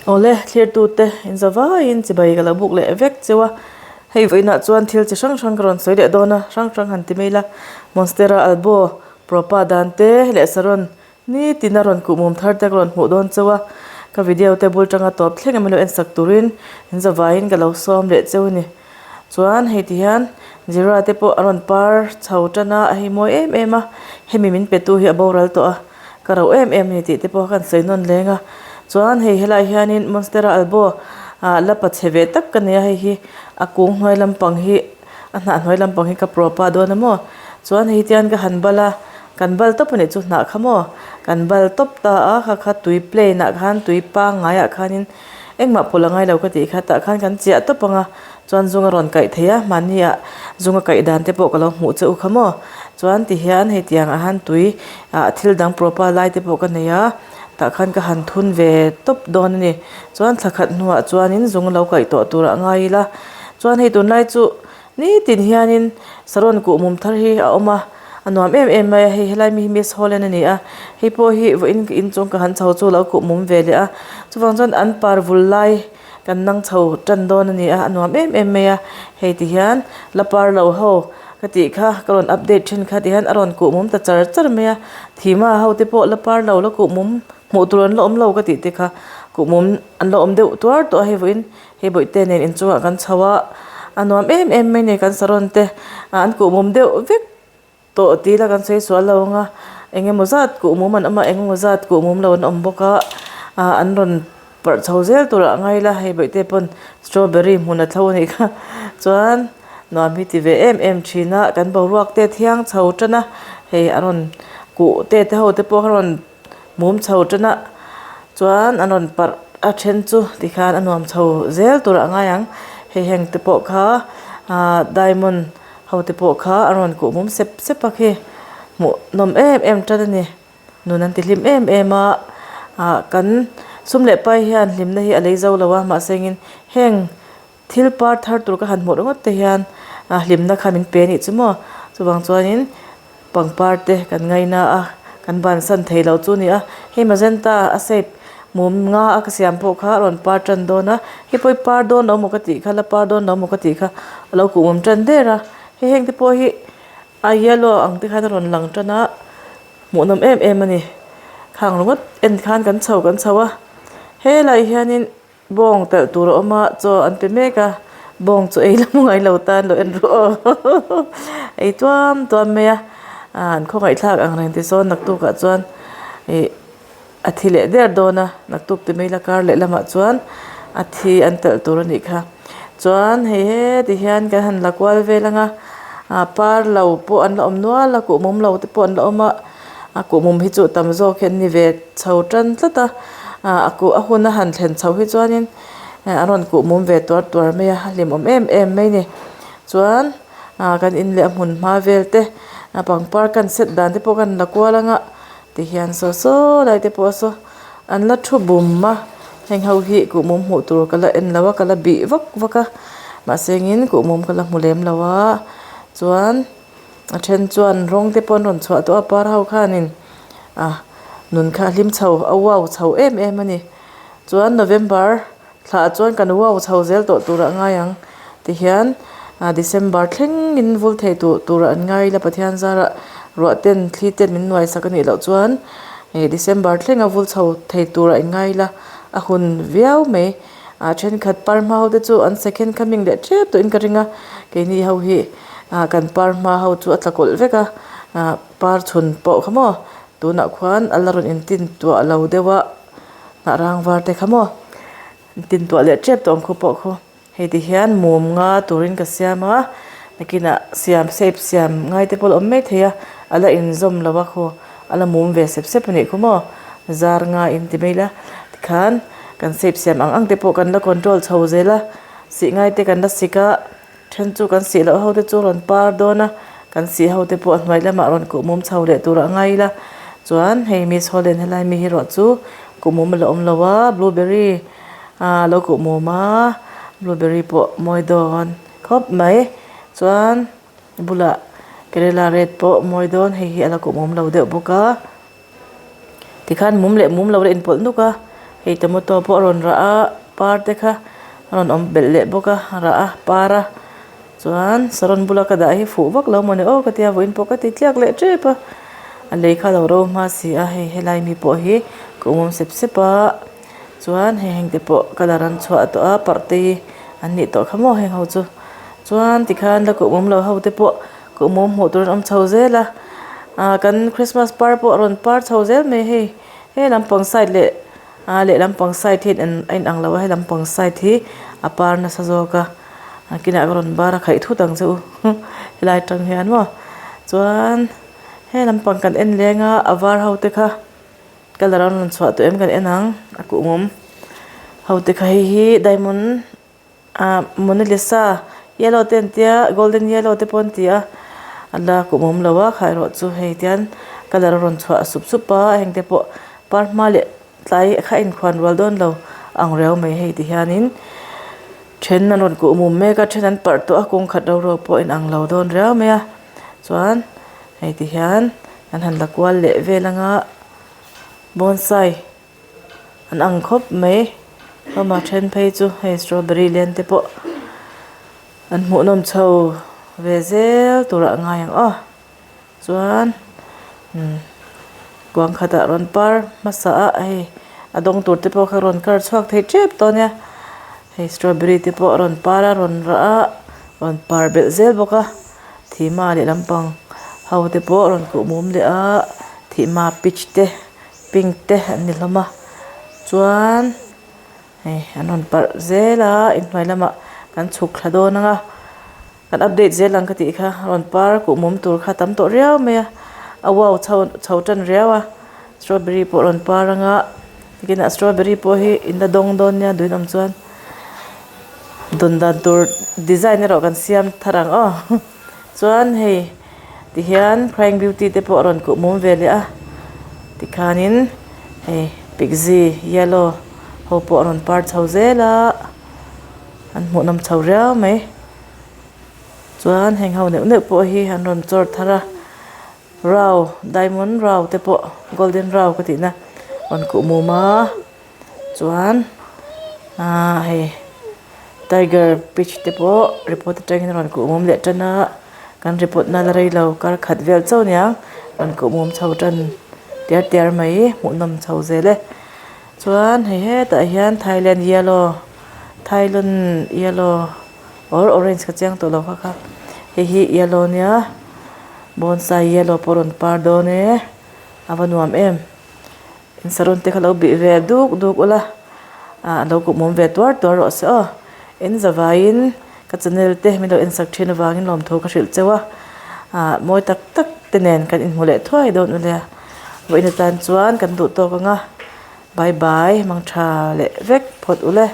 Awle thlirtute inzavaiin chibai ka lo buk leh vek cheu a, hei vawiinah chuan thil chi hrang hrang ka rawn sawi leh dawn a, hrang hrang han ti mai ila Monstera Albo Propa dan te leh Saron Nitin a rawn kuhmum thar te ka rawn hmuh dawn chauh a, ka video te bul tanga tawp thleng em lo en sak turin in zavaiin ka lo sawm leh cheu a ni. Chuan hei ti hian Zira te pawh a rawn par chho tan a, a hei mawi em em a, hemi min pe tu hi a boral tawh a, ka rauh em em a ni tih te pawh ka han sawi nawn leng a. Chuan hei helai hianin Monstera Albo ah la pa chhe ve tak ka nei a, hei hi a kung hnuai lampang hi a hnah hnuai lampang hi ka propa dawn a maw chuan hei tian ka han bal a kan bal tawp a nih chu hnah kha maw kan bal tawp ta a kha kha tui plane ah khan tui pangngai ah khanin engmah pawlh a ngailo ka tih kha tah khan kan chiah tawp ang a chuan zung a rawn kaih thei a mahni ah zung a kaih dan te pawh ka lo hmuh che u kha maw chuan ti hian hei tiang ah han tui ah thil dang propa lai te pawh ka nei a tah khan ka han thun ve tawp dawn a ni chuan thla khat hnuah chuanin zung lo kaih tawh tur ah ngai ila chuan hei tunlai chu nitin hianin saron kuhmum thar hi a awm a a nuam em em mai a hei helai mi hi miss holland a ni a hei pawh hi vawiin ka inchung ka han chho chu lo kuhmum ve leh a chuvang chuan an par vul lai kan nang chho tan dawn a ni a a nuam em em mai a hei ti hian la par lo ho ka tih kha ka rawn update then kha ti hian a rawn kuhmum ta char char mai a thima ho te pawh la par lo la kuhmum hmuh tur an la awm lo ka tih te kha kuhmum an la awm deuh tuar tawh a hei vawiin hei bawihte nen inchungah kan chho a a nuam em em mai a ni kan saron te an kuhmum deuh vek. Tawh tih ila kan sawi sual lo ang a eng emaw zat kuhmum an awm a eng emaw zat kuhmum lo an awm bawk a ah an rawn parh chho zel tur ah ngai ila hei bawihte pawn strawberry hmun a thlo a nih kha chuan nuam hi ti ve em em thin a kan boruak te thiang chho tan a hei a rawn kuh te te ho te pawh a rawn mum chho tan a chuan an rawn parh a then chu tikhan a nuam chho zel tur ah ngai ang hei heng te pawh kha ah diamond ho te pawh kha a rawn kuh mum sep sep a khi hmuh nawm em em tan a ni nun an ti hlim em em a ah kan sum leh pai hian hlimna hi a lei zo lo a mahse engin heng thil par thar tur ka han hmuh ringawt te hian ah hlimna kha min pe a nih chu maw chuvang chuanin pangpar te kan ngaina a kan bansan thei lo chu a ni a hei magenta a shape mum nga a ka siam pawh kha a rawn par tan dawn a hei pawh hi par dawn lo maw ka tih kha la par dawn lo maw ka tih kha a lo kuh awm tan der a hei heng te pawh hi a yellow ang te khan a rawn lang tan a hmuhnawm em em a ni khang ringawt en khan kan chho kan chho a helaiah hianin. Bawng telh tur a awm a chaw an pe mek a bawng chu ei la hmu ngai lo tan lo en ru aw ei tuam tuam mai a ah an khawngaihthlak ang reng tisawn naktuk ah chuan ih a thi leh der dawn a naktuk ti mai la kar leh lamah chuan a thi an telh tur a nih kha chuan hei heti hian kan han la kual vel ang a ah par lo pawh an la awm nual a kuhmum lo te pawh an la awm a. A kuhmum hi chu tam zawk hi an ni ve chho tan tlat a ah a kuh a hun a han thlen chho hi chuanin a rawn kuhmum ve tuar tuar mai a a hlimawm em em mai a ni chuan ah kan in leh a hmun hma vel te a pangpar kan set dan te pawh kan la kual anga tihian saw saw lai te pawh saw an la thu bum a heng ho hi kuhmum hmuh tur ka la en lo a ka la bih vak vak a mahse engin kuhmum ka la hmu lem lo a chuan. A then chuan rawng te pawh an rawn chhuah tawh a par ho khanin ah nun kha a hlim chho a wow chho em em a ni chuan November thla ah chuan kan wow chho zel tawh turah a ngai ang tihian ah December thlengin vul thei tur turah an ngai ila Pathian zarah ruah ten thli ten min nuai sak a nih loh chuan ih December thlenga vul chho thei turah in ngai ila a hun viau mai ah thenkhat par hma ho te chu an second coming leh tep tawhin ka ring a keini ho hi. ah kan par hma ho chu a tla kawlh vek a ah par chhun pawh kha maw tunah khuan a la rawn intin tuah lo deuh a hnah rang var te kha maw intin tuah leh tep tawh ang khu pawh khu hei ti hian mum nga turin ka siam a nakinah siam shape siam ngai te pawh a la awm maithei a a la inzawm lo a khu a la mum ve sep sep a nih khu maw zar nga in ti mai ila tikhan kan shape siam ang ang te pawh kan la control chho zel a sih ngai te kan la sik a. Then chu kan sih loh ho te chu rawn par dawn a, kan sih ho te pawh a hnuai lamah rawn kuhmum chho leh tur a ngai ila chuan hei miss holland helai mi hi erawh chu kuhmum a la awm lo a blueberry ah lo kuhmum a blueberry pawh mawi dawn khawp mai chuan a bulah kerela red pawh mawi dawn hei hi a la kuhmum lo deuh bawk a. Tikhan mum leh mum lo la inpawlh nuk a, Hei tomato pawh a rawn rah a par te kha a rawn awm belh leh bawk a rah a par a chuan saron bula ka dah hi fuh vak lo mawni aw ka tia vawiin pawh ka ti tliak leh tep a a lei kha a lo ro hma si a hei helai mi pawh hi ka awm sep sep a chuan hei heng te pawh colour an chhuah tawh a parh te hi an nih tawh kha maw heng ho chu chuan tikhan la kuhmum lo ho te pawh kuhmum hmuh tur an awm chho zel a ah kan christmas par pawh a rawn par chho zel mai hei he lampang side leh ah lehlam pang side hi a inang lo a helam pang side hi a par nasa zawk a nakinah ka rawn bar a khaih thut ang che u helai atang hian maw chuan he lampang kan en leng a a var ho te kha colour an rawn chhuah tawh em kan en ang a kuhmum ho te kha hei hi diamond. Ah Monalisa yellow te an tia golden yellow te pawh an ti a a la kum awm lo a kha erawh chu hei tian colour a rawn chhuah sup sup a heng te pawh par hma leh tlai kha a inkhuan rual dawn lo ang riau mai hei ti hianin then an rawn kuh mum mek a then an parh tawh a kawng khat ro ro pawh a inang lo dawn riau mai a chuan hei ti hian an han la kual leh vel anga bonsai. An ang khawp mai hlawm a then phei chu hei strawberry lian te pawh an hmuh nawm chho ve zel turah a ngai ang aw chuan umm kuang khatah rawn par hmasa a hei a dawng tur te pawh kha rawn kar chhuak thei tep tawh a nia hei strawberry te pawh a rawn par a rawn rah a rawn par belh zel bawk a thihma leh lampang ho te pawh a rawn kuh mum leh a thihma peach te. Pink te an ni hlawm a chuan hei an rawn parh zel a inhnuai lamah kan chhuk thla dawn ang a kan update zel ang ka tih kha rawn par kuhmum tur kha tam tawh riau mai a a wow chho chho tan riau a strawberry pawh rawn par ang a nakinah strawberry pawh hi in la dawng dawn nia duin awm chuan dawn dan tur design erawh kan siam thar ang aw. Chuan hei tihian crying beauty te pawh a rawn kuh mum ve leh a tikhanin hei pixie yellow ho pawh a rawn par chho zel a an hmuhnawm chho riau mai chuan heng ho neuh neuh pawh hi an rawn chawr thar a rau diamond rau te pawh golden rau ka tihna rawn kuh mum a. Chuan aaa hei tiger peach te pawh report atangin a rawn kuh mum leh tan a kan report na la rei lo kar khat vel chauh ania rawn kuh mum chho tan tiar tiar mai hmuhnawm chho zel e chuan hei hetah hian thailand yellow thailand yellow or orange ka chiang tawh lo kha kha hei hi yellow ania bonsai yellow pawh a rawn par dawn e a va nuam em. In saron te kha lo bih ve duk duk ula ah lo kuhmawm ve tuar tuar rawh se aw in zavaiin ka channel te min lo ensak thin avangin lawmthu ka hrilh cheu a ah mawi tak tak te nen kan inhmu leh thuai dawn ule vawiin atan chuan kan duh tawk ang a bye bye mangtha leh vek phawt ule.